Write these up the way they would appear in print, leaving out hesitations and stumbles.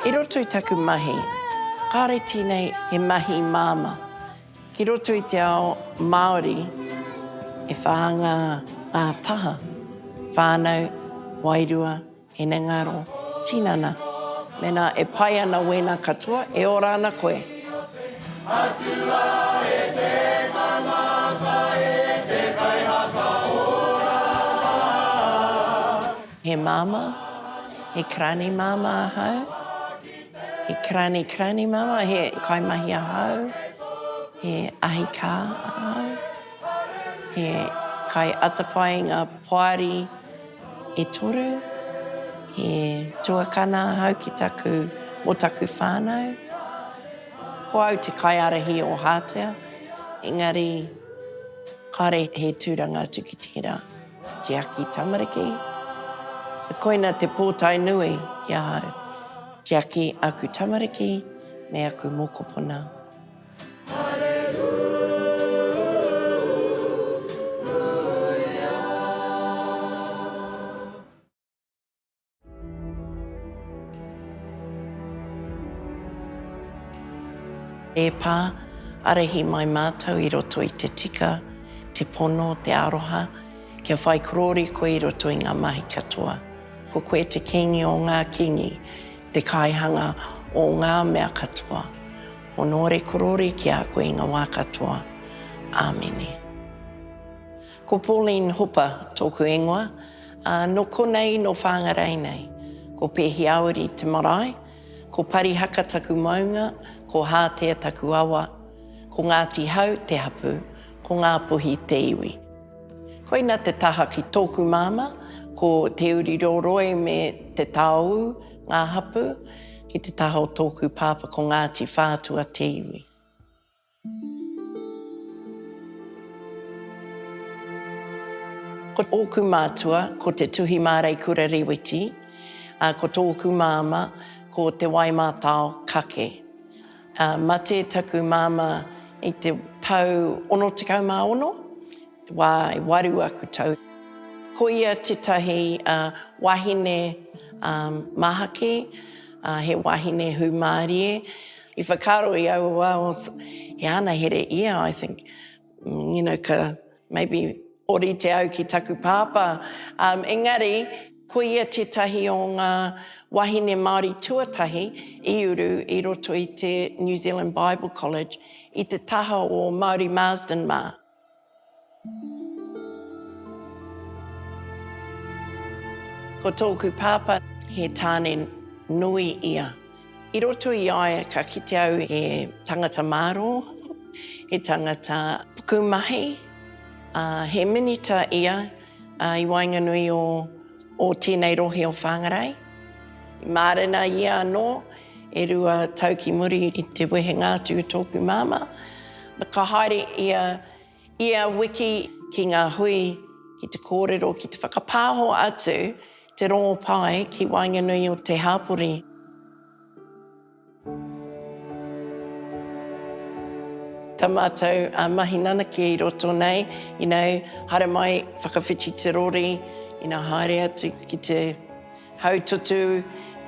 I roto i taku mahi, kāore tēnei he mahi māmā. Ki roto i te ao Māori, e whānga ngā taha, whānau, wairua, Hinengaro, tinana. Mēnā e pai ana wēnā katoa, e ora ana koe. Atua e te tangata e te kaiwhakaora. He māmā, he karani māmā ahau, he karani karani māmā, he kaimahi ahau, he ahi kā ahau, he kai atawhai i ngā poari E toru, he tuakana ahau ki taku, mō taku whānau. Ko au te kaiārahi o Hātea, engari kāore he tūranga atu ki tērā, tiaki tamariki. So koina te pōtae nui ki ahau, tiaki aku tamariki me aku mokopuna. E Pā, arahi mai mātou i roto i te tika, te pono, te aroha, kia whai korōria koe i roto i ngā mahi katoa. Ko koe te Kīngi o ngā kīngi, te kaihanga o ngā mea katoa. Honore korori ki a koe i nga wā katoa. Āmene. Ko Pauline Hopa tōku ingoa, ā, nō konei, nō Whangarei nei. Ko Pēhiauri te marae, ko Parihaka taku maunga, ko Hātea taku awa, ko Ngāti Hau te hapū, ko Ngāpuhi te iwi. Koina te taha ki tōku māmā, ko Te Uriroroi me Te Taoū ngā hapū, ki te taha o tōku pāpā ko Ngāti Whātua te iwi. Ko ōku mātua ko Te Tuhimāreikura Rewiti, ā, ko tōku māmā ko Te Waimātao Kake. Ā, mate taku māmā i te tau 66, Te wā e waru aku tau. Ko ia tētahi wahine māhaki, he wahine hūmārie. I whakaaro i aua wā, he anahere ia, I think, you know, ka maybe orite au ki taku pāpā. Engari, ko ia tētahi o ngā wahine Māori tuatahi i uru i roto i te New Zealand Bible College i te taha o Māori Marsden mā. Ko tōku pāpā, he tāne nui ia. I roto i a ia ka kite au he tangata mārō, he tangata pukumahi, ā, he minita ia i waenganui o, o tēnei rohe o Whangarei. I mārena ia anō e rua tau ki muri i te wehenga atu o tōku māmā. Ka haere ia Ia wiki ki ngā hui, ki te kōrero, ki te whakapāho atu te rongopai ki waenganui o te hapori. Tā mātou mahi nanakia i roto nei, you know, haere mai, whakawhiti te rori, you know, haere atu ki te Haututu,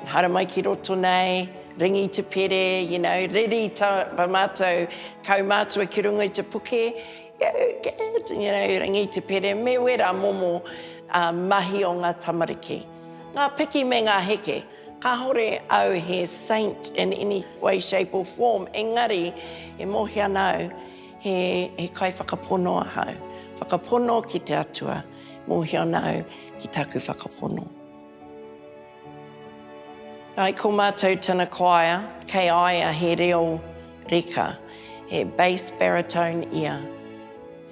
haramai ki roto nei, ringi te pere, you know, riri ta matou kaumatua ki runga i te puke, you get, you know, ringi te pere, me wera momo mahi o nga tamariki. Nga piki me nga heke. Kahore au he saint in any way, shape or form, engari e mohi ana au he, he kaiwhakapono ahau. Whakapono ki te Atua. Mōhio ana au ki taku whakapono. I ko mātou tana choir, kei a ia he reo reka, he bass baritone ia.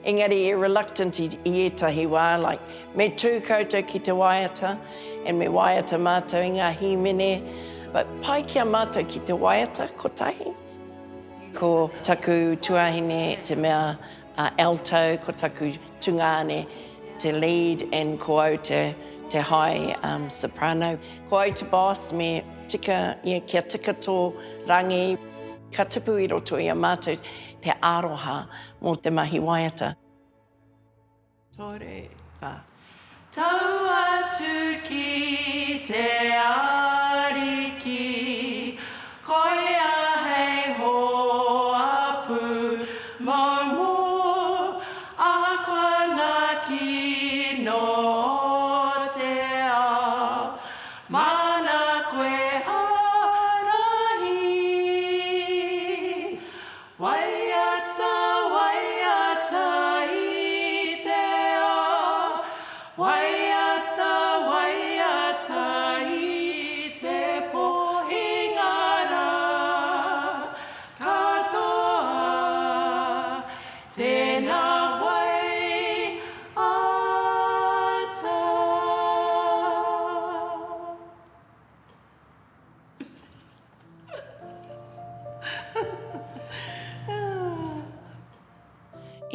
Engari e reluctant i ētahi wā, like, me tū koutou ki te waiata, and me waiata mātou i ngā hīmene, but pai ki a mātou ki te waiata kotahi. Ko taku tuahine te mea alto, ko taku tungāne te lead and ko au te te high soprano. Ko au te boss me tika, yeah, kia tika tō rangi. Ka tipu i roto i a mātou te aroha mō te mahi waiata. Tore, wha. Tau atu ki te Ariki.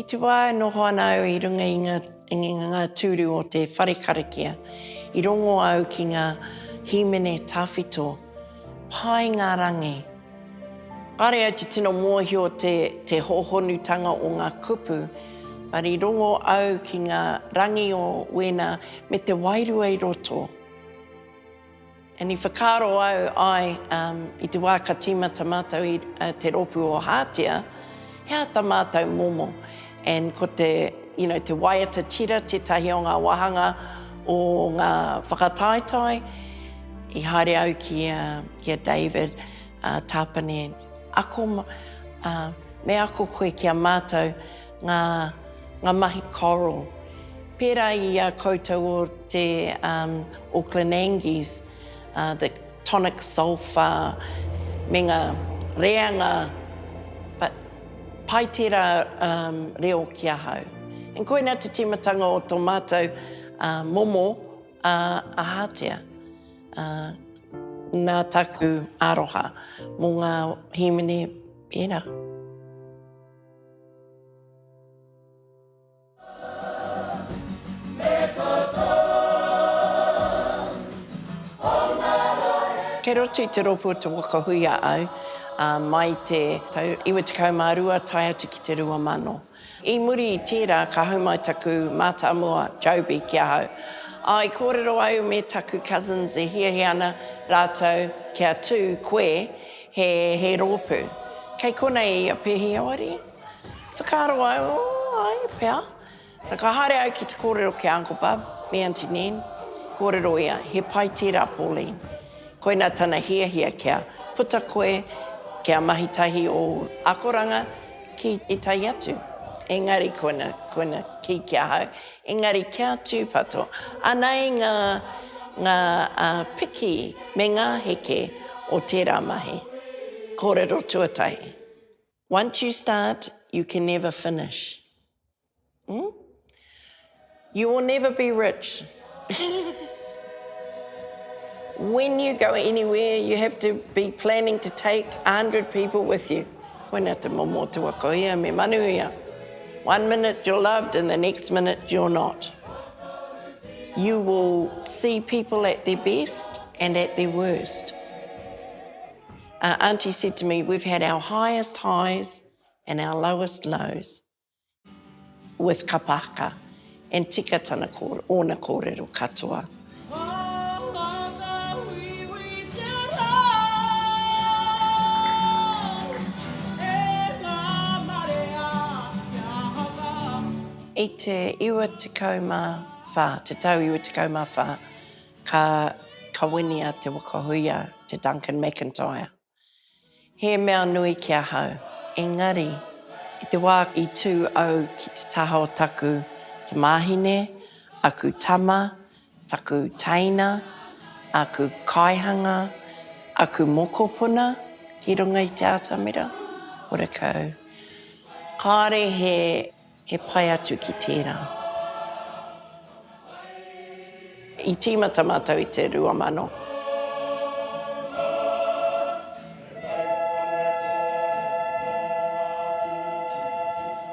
I te wā e noho ana au i runga i ngā, i ngā tūru o te whare karakia, i rongo au ki ngā hīmene tawhito, pai ngā rangi. Kāre au te tino mōhio te, te hōhonutanga o ngā kupu, but i rongo au ki ngā rangi o wēnā me te wairua i roto. And i whakaaro au, āe, um, i te wā ka tīmata mātou i uh, te rōpū o Hātea, he aha tā mātou momo? And ko te, you know, te waiata tira tētahi o ngā wāhanga o ngā whakataetae, i haere au ki a, ki a David uh, Tāpane and ako, uh, me ako koe ki a mātou ngā, ngā mahi choral. Pērā i a koutou o te um, Auckland Angies, uh, the tonic solfa me ngā reanga, but pai tērā um, reo ki ahau. And koina te tīmatanga o tō mātou uh, momo uh, a Hātea. Uh, nā taku aroha mō ngā hīmene pērā. Kei roto i te rōpū o Te Waka Huia au, ā, mai te tau 92 tae atu ki te 2000. I muri i tērā ka hau mai taku mātāmua, Joby, ki ahau. Ā, i kōrero au me taku cousins e hiahia ana rātou kia tū koe he, he rōpū. Kei konei ia Pehi Awari? Whakaaro au, oh, āe pea. So ka haere au ki te kōrero ki a Uncle Bub me Aunty Nen. Kōrero ia, he pai tērā Pauline. Koina tana hiahia kia puta koe, kia mahi tahi ō akoranga ki ētahi atu. Engari koina, koina kī ki ahau. Engari kia tūpato. Anei ngā, ngā piki me ngā heke o tērā mahi. Kōrero tuatahi. Once you start, you can never finish. Mm? You will never be rich. When you go anywhere, you have to be planning to take 100 people with you. Koina te momo te waka ia me manu ia. One minute you're loved and the next minute you're not. You will see people at their best and at their worst. Uh, auntie said to me, we've had our highest highs and our lowest lows with kapahaka and tika tana kōrero, ōna kōrero katoa. I te 94, te tau 94, Ka kawenea te waka huia te Duncan McIntyre. He mea nui ki ahau, engari, i te wā i tū au ki te taha o taku tamāhine, aku tama, taku teina, aku kaihanga, aku mokopuna ki runga i te atamira, horekau. Kāre he He pai atu ki tērā. I tīmata mātou i te 2000.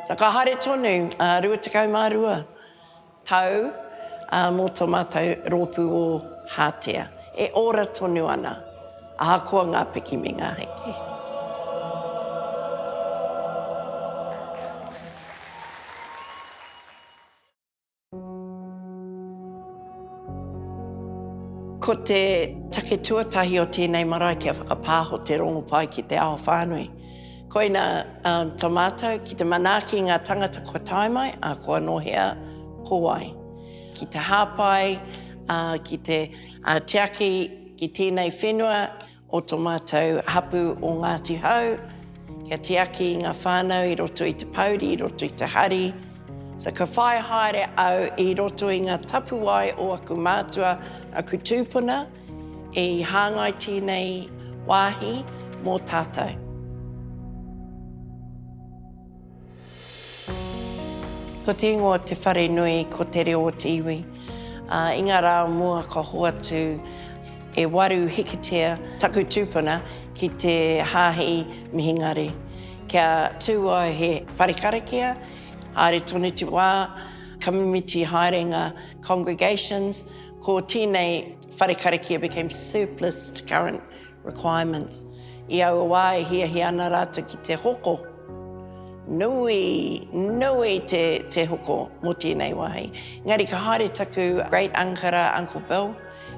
So ka haere tonu, 22 tau mō tō mātou rōpū o Hātea. E ora tonu ana, ahakoa ngā piki me ngā heke. Ko te take tuatahi o tēnei marae kia whakapāho te rongopai ki te ao whānui. Koina to mātou ki te manaaki i ngā tangata kua tae mai, ā, kua nohea ko wai. Ki te hāpai, ā, ki te tiaki ki tēnei whenua, O to matou hapu o Ngati Hau, kia tiaki i nga whanau i roto i te pouri, i roto i te hari. So ka whai haere au i roto i nga tapuwae o aku mātua, aku tūpuna, i hāngai tēnei wāhi mō tātou. Ko te ingoa o te wharenui ko Te Reo o te Iwi. I ngā rā o mua ka hoatu e waru heketea taku tūpuna ki te hāhi Mihingare kia tū ai he whare karakia. Haere tonu te wā, ka mimiti haere ngā congregations, ko tēnei whare karakia became surplus to current requirements. I aua wā e hiahia ana rātou ki te hoko. Nui, nui te, te hoko mō tēnei wāhi. Engari ka haere taku great uncora, Uncle Bill,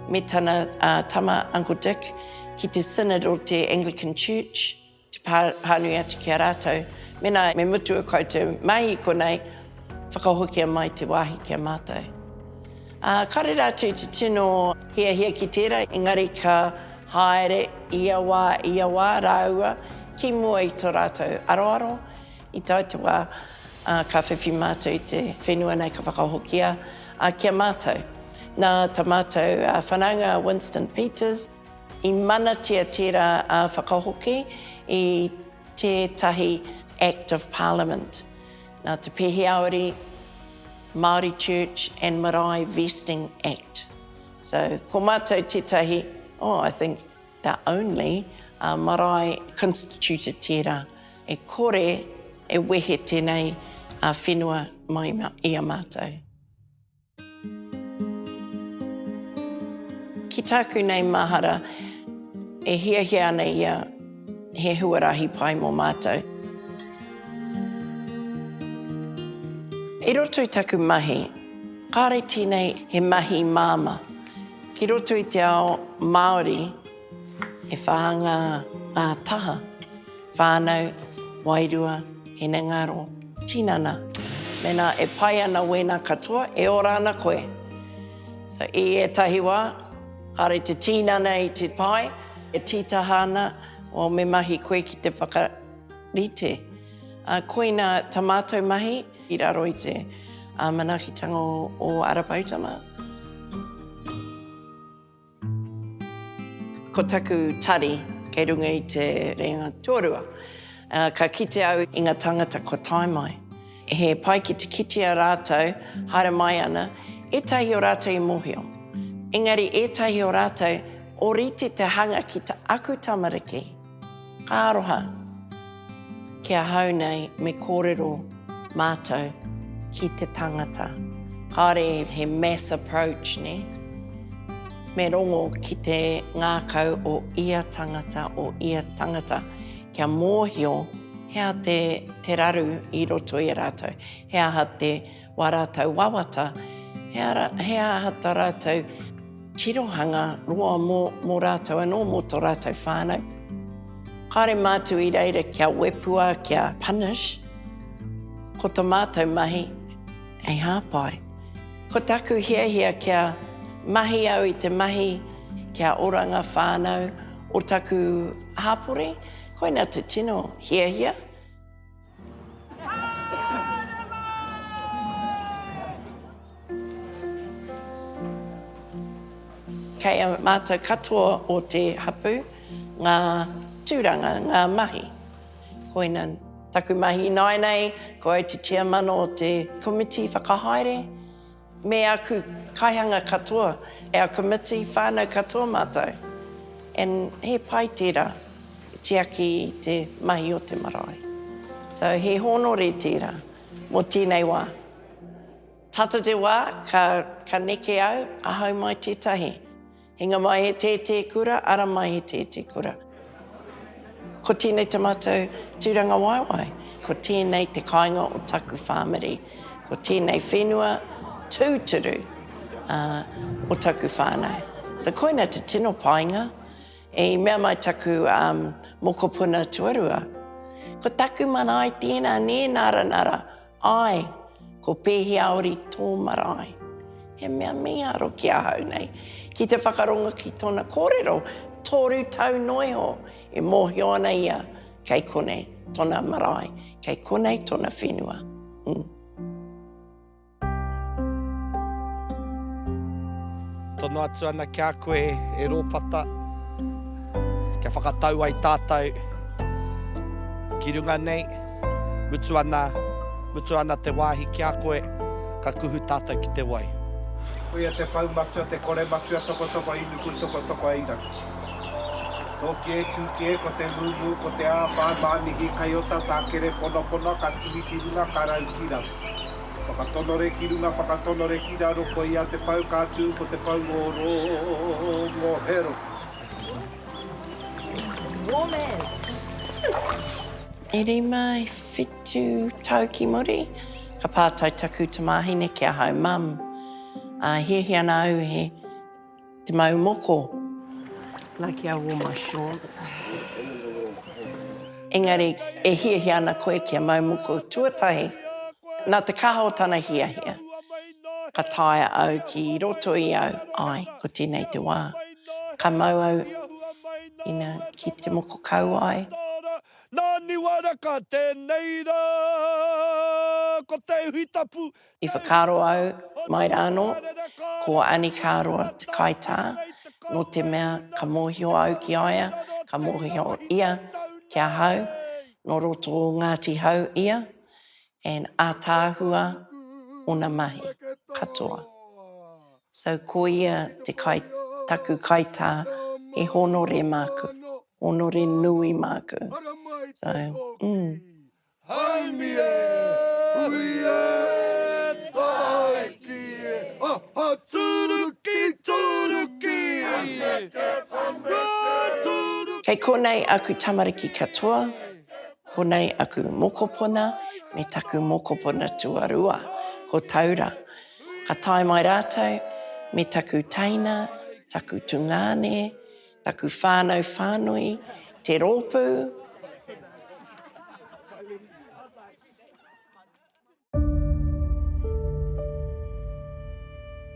me tana uh, tama, Uncle Dick, ki te synod o te Anglican Church, te pānui atu ki a rātou, Mēnā me mutu a koutou mahi i konei, whakahokia mai te wāhi ki a mātou. Ā, kāore rātou i te tino hiahia ki tērā, engari ka haere ia wā, ia wā rāua ki mua i tō rātou aroaro. I tae te wā, ā, ka whiwhi mātou i te whenua nei ka whakahokia, ā, ki a mātou. Nā tā mātou whanaunga a Winston Peters, I manatia tērā whakahoki i tētahi Act of Parliament. Nā Te Pehiaori Māori Church and Marae Vesting Act. So, ko mātou tētahi, oh, I think the only, marae constituted tērā. E kore e wehe tēnei whenua mai i a mātou. Ki tāku nei mahara, e hiahia ana ia he huarahi pai mō mātou. I roto i taku mahi, kāore tēnei he mahi māmā. Ki roto i te ao Māori, e whā ngā taha. Whānau, wairua, hinengaro, tinana. Mēnā e pai ana wēnā katoa, e ora ana koe. So, i ētahi wā, kāore te tinana i te pai, e tītaha ana, well, me mahi koe ki te whakarite. Ā, koina tā mātou mahi i raro i te manaakitanga o Ara Poutama. Ko taku tari kei runga i te rēnga tuarua. Ka kite au i nga tangata kua tae mai. He pai ki te kitea rātou haere mai ana, ētahi o rātou i mōhio. Engari ētahi o rātou orite te hanga ki ta aku tamariki. Ka aroha. Ki ahau nei me kōrero mātou ki te tangata. Kāore he mass approach, nē? Me rongo ki te ngākau o ia tangata, o ia tangata, kia mōhio he aha te, te raru i roto i a rātou, he aha te wā rātou wawata, he ara, he aha tā rātou tirohanga roa mō, mō rātou anō, mō tō rātou whānau. Kāore mātou i reira kia wepua, kia punish. Ko tā mātou mahi, hei hāpai. Ko taku hiahia kia mahi au i te mahi kia ora ngā whānau o taku hapori, koina te tino hiahia. Kei a mātou katoa o te hapū ngā tūranga, ngā mahi. Koina taku mahi ināianei, ko au te tiamana o te komiti whakahaere. Me aku kaihanga katoa, our committee, whānau katoa mātou. And he pai tērā, tiaki i te mahi o te marae. So he hōnore tērā mō tēnei wā. Tata te wā, ka, ka neke au, ka hau mai tētahi. Hinga mai he tētē kura, ara mai he tētē kura. Ko tēnei ta matou tūrangawaewae. Ko tēnei te kāinga o taku whāmiri. Ko tēnei whenua tūturu o taku whānau. So koina te tino painga. I mea mai taku mokopuna tuarua, Ko taku marae tēnā nē Naranara. Āe, ko Pēhiaori tō marae. He mea mīharo ki ahau nei, ki te whakarongo ki tōna kōrero, toru tau noa iho e mōhio ana ia kei konei tōna marae, kei konei tōna whenua. Mm. Tono atu ana ki a koe e Rōpata, kia whakatau ai tātou ki runga nei. Mutu ana, mutu ana te wāhi ki a koe, ka kuhu tātou ki te wai. Koia te pou matua, te kore matua, tokotoko i nuku, tokotoko i rangi. Tōki e, tūki e, ko te mūmū, ko te āwhā, mānihi, kaiota, tākere, ponapona, ka tuhi ki runga, ka rau ki raro. Whakatonore ki runga, whakatonore ki raro, koia te pou ka tū, ko te pou o Rongohero. Warm as. E rima, e whitu tau ki muri, ka pātai taku tamāhine ki ahau, Mum, ā, hiahia ana au he te mau moko. Lucky I wore my shorts. Engari, e hiahia ana koe kia mau moko tuatahi, nā te kaha o tana hiahia, ka taea au ki roto i au, āe, ko tēnei te wā. Ka mau au, you know, ki te moko kauae. Nā Niwareka tēnei rā, ko te uhi tapu I whakaaro au mai rānō, ko Ani Kāroa te kaitā, nō te mea ka mōhio au ki a ia, ka mōhio ia ki ahau, nō roto o Ngāti Hau ia, and ātaahua ōna mahi katoa. So ko ia te kai, taku kaitā, he hōnore māku, hōnore nui māku. So, mm. Haumi e, hui e, tāiki e, ha ha, tūruki, tūruki e, tūruki. Kei konei aku tamariki katoa, konei aku mokopuna me taku mokopuna tuarua, ko Taura. Ka tae mai rātou me taku teina, taku tungāne, Taku whānau whānui, te rōpū.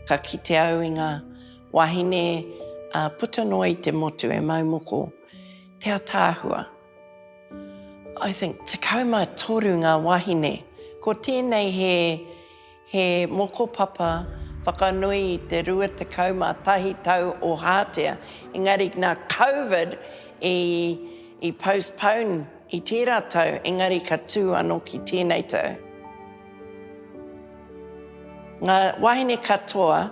Ka kite au i ngā wāhine puta noa i te motu e mau moko te ataahua. I think 13 ngā wāhine. Ko tēnei he He mokopapa whakanui i te 21 tau o Hātea, engari nā Covid i i postpone i tērā tau, engari ka tū anō ki tēnei tau. Ngā wāhine katoa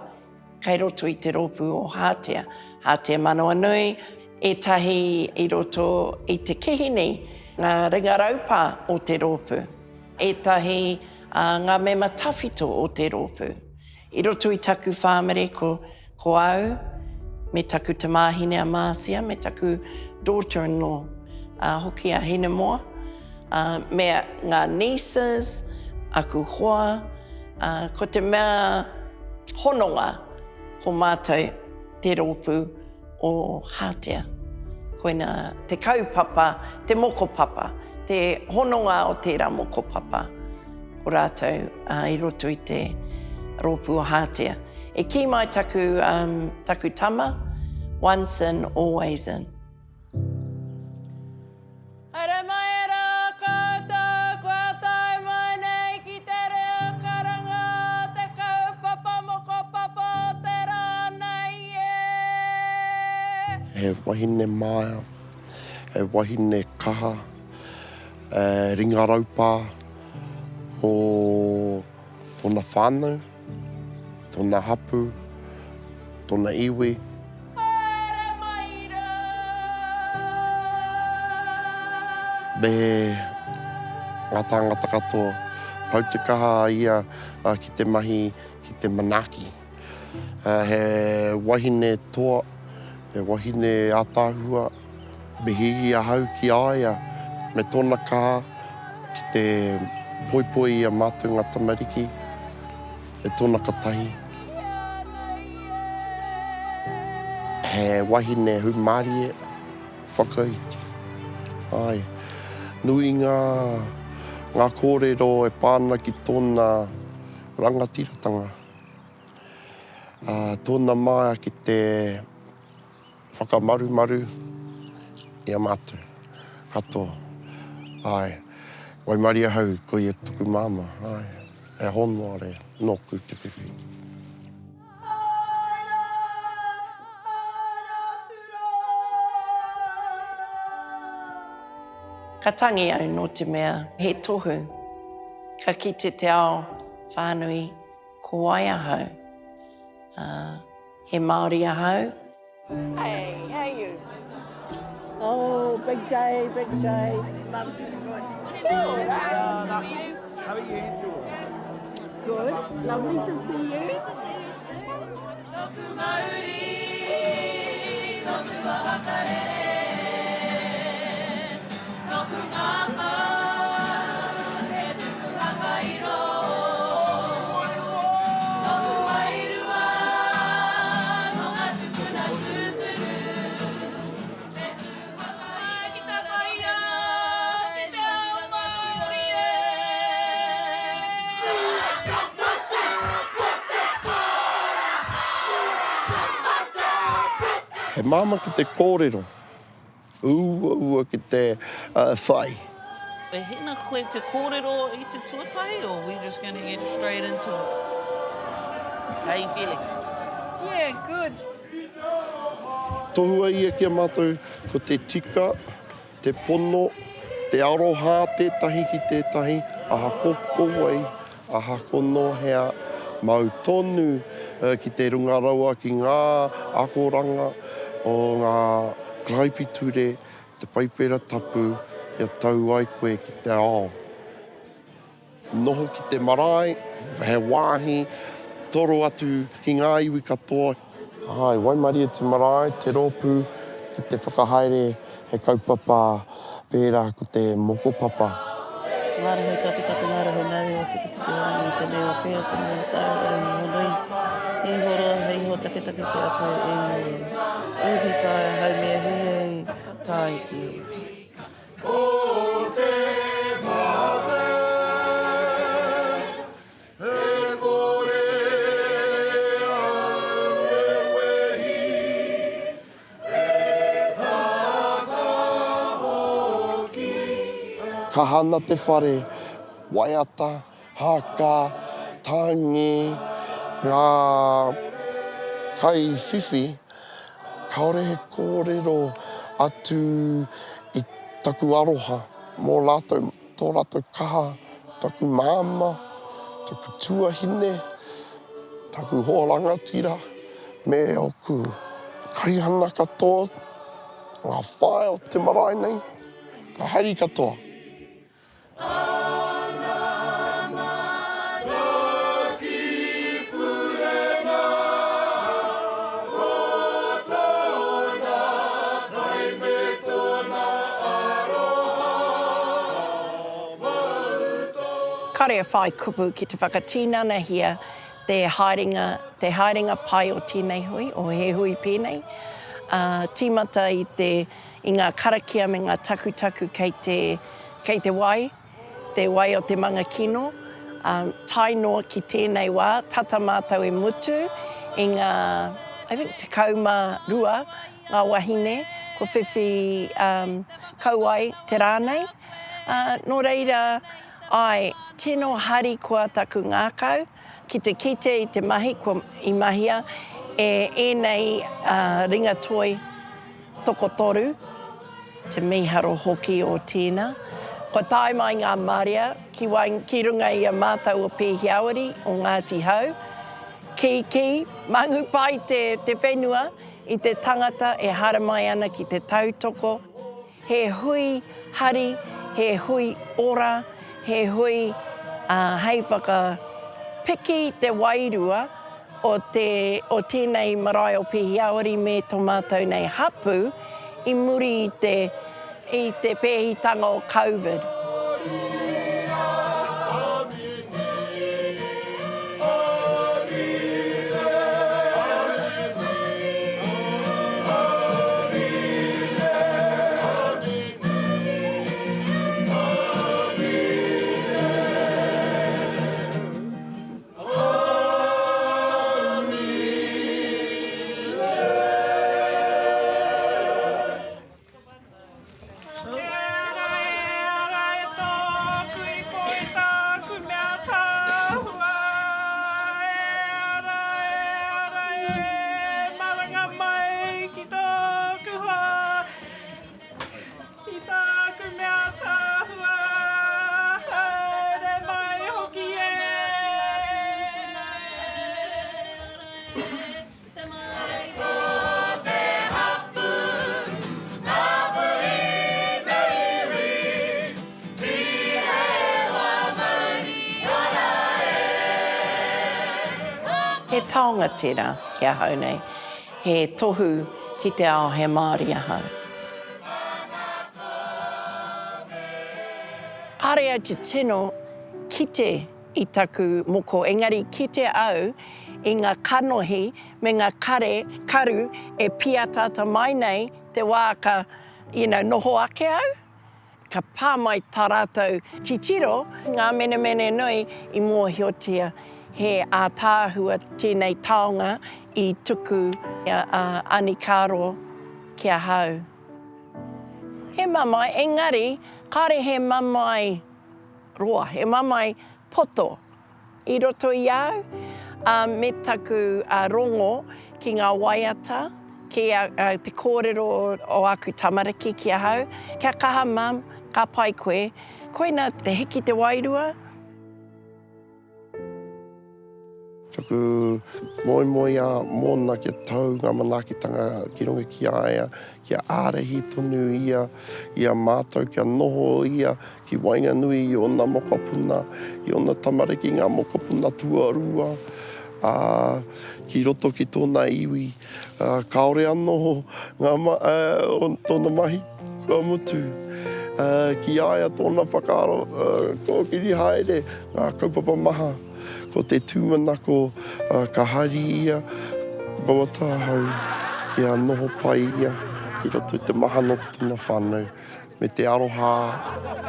Kei roto i te rōpū o Hātea, Hātea Manawanui, ētahi i roto i te kihini, ngā ringa raupā o te rōpū, ētahi ngā mema tawhito o te rōpū. I roto i taku whāmere ko, ko au me taku tamāhine a Marcia me taku daughter-in-law hoki a Hinemoa, me ngā nieces, aku hoa, Ā, ko te mea hononga, ko mātou te rōpū o Hātea. Koina te kaupapa, te mokopapa, te hononga o tērā mokopapa, ko rātou i roto i te rōpū o Hātea. E kī mai taku, taku tama, once in, always in. Haere mai e rā koutou kua tae mai nei ki te reo karanga o te kaupapa mokopapa o te rā nei e. He wahine māia, he wahine kaha, ringa raupā mō tōna whānau. Tona hapu, tona iwi. Haere mai ra. Me nga tāngata katoa. Pau te kaha a ia ki te mahi, ki te manaaki. He wahine toa, he wahine ataahua. Mihi ahau ki a ia me tona kaha ki te poipoi i a matou nga tamariki me tona katahi. He wahine humarie, whakaiti. Ae, nui nga nga korero e pa ana ki tona rangatiratanga. Tona maia ki te Whakamarumaru i a mātou katoa. Āe, waimarie ahau ko ia toku māmā, āe, he hōnore nōku te whiwhi. Ka tangi au nō te mea he tohu ka kite te ao whānui ko wai ahau, ā, He Māori ahau. Hey, how are you? Oh, big day, big day. Mum's good. Kia ora. How are you? Good, lovely to see you. Good to see you too. Toku mauri, toku wahakarere, toku ngakau, he tuku whakairo, toku wairua, no nga tupuna tuturu, he tū whakairo. Ki te whaia, ki te ao Māori e. He māmā ki te kōrero, uaua ki te whai. E hina koe te kōrero i te tuatahi or we just gonna get straight into it? How you feeling? Yeah, good. Tohua ia ki a mātou ko te tika, te pono, te aroha tētahi ki tētahi, ahako ko wai, ahako nō hea, mau tonu ki te runga rawa ki ngā akoranga o ngā karaipiture, te Paipera Tapu, kia tau ai koe ki te ao. Noho ki te marae, he wāhi toro atu ki ngā iwi katoa. Āe, waimarie te marae, te rōpū ki te whakahaere he kaupapa pērā ko te mokopapa. Ngārahu taputapu ngārahu mauri o Tikitiki o Rangi te nei o Pia te nei o Tāua i Honui i horo hei iho taketake ki a koe e Uhi taea haumia hui e Tāiki. Ko te mate, e kore au e wehi, e tata hoki. Kaha ana te whare, waiata, haka, tangi, ngā kaiwhiwhi, kāore he kōrero atu i taku aroha mō rātou, tō rātou kaha, taku māmā, taku tuahine, taku hoa rangatira, me ōku kaihana katoa, ngā whaea o te marae nei, ka hari katoa. Kare e whai kupu ki te whakatinanahia te haerenga, te haerenga pai o tēnei hui, o He Hui Pēnei. Ā, tīmata i te, i ngā karakia me ngā takutaku kei te, kei te wai, te wai o te manga kino, ā, tae noa ki tēnei wā, tata mātou e mutu i ngā, I think, 12 ngā wahine kua whiwhi, ā, kauae te rā nei. Ā, nō reira, āe, tino harikoa taku ngākau ki te kite i te mahi kua i mahia e ēnei, ā, ringa toi tokotoru. Te mīharo hoki o tēnā. Kua tae mai ngā marea ki waenga, ki runga i a mātou o Pēhiawari, o Ngāti Hau. Kīkī, mangu pai te, te whenua i te tangata e haramai ana ki te tautoko. He hui hari, he hui ora, he hui, ā, hei whakapiki te wairua o te, o tēnei marae o Pēhiawari me tō mātou nei hapū i muri i te, i te pēhitanga o Covid. He taonga tērā ki ahau nei, he tohu ki te ao he Māori ahau. Kāre au te tino kite i taku moko, engari kite au i ngā kanohi me ngā kare, karu e pīataata mai nei te wā ka, you know, noho ake au. Ka pā mai tā rātou titiro, ngā menemene nui i mōhiotia he ātaahua tēnei taonga i tuku a Ani Karo ki ahau. He mamae, engari kāre he mamae roa, he mamae poto i roto i a au, ā, me taku rongo ki ngā waiata, ki te kōrero o aku tamariki ki ahau, Kia kaha Mum, ka pai koe. Koina te hiki te wairua. Taku moemoeā mōna kia tau ngā manaakitanga ki runga ki a ia, kia ārahi tonu ia i a mātou, kia noho ia ki waenganui i ōna mokopuna, i ōna tamariki, ngā mokopuna tuarua, ā, ki roto ki tōna iwi, ā, kāore anō ngā ma, ā, tōna mahi kua mutu. Ā, ki a ia tōna whakaaro, ā, kōkiri haere ngā kaupapa maha. Ko te tūmanako, ā, ka hari ia, wawata ahau kia noho pai ia ki roto i te mahana o tōna whānau. Me te aroha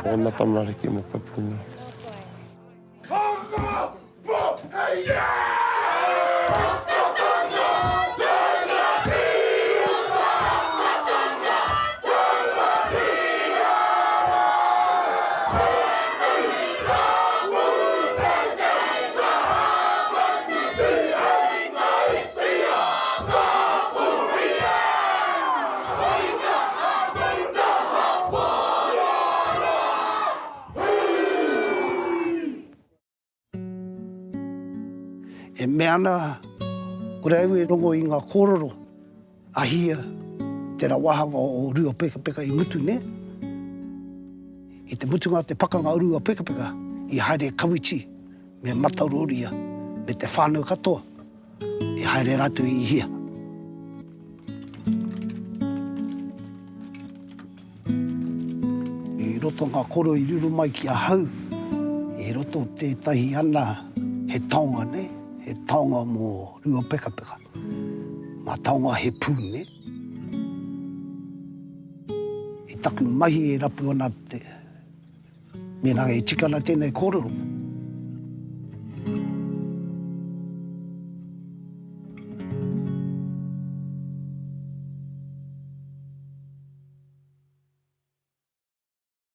o ona tamariki mokopuna. E mea ana, kore au e rongo i ngā kōrero a Hia, tērā wāhanga o Ruapekapeka i mutu, nē? I te mutunga o te pakanga o Ruapekapeka, i haere Kawiti me Mataroria me te whānau katoa. I haere rātou i hea? I roto ngā koro i riro mai ki ahau, i roto tētahi ana he taonga nei, he taonga mō Ruapekapeka. Ngā taonga he pū, nē? I taku mahi e rapu ana te, Mēnā e tika ana tēnei kōrero.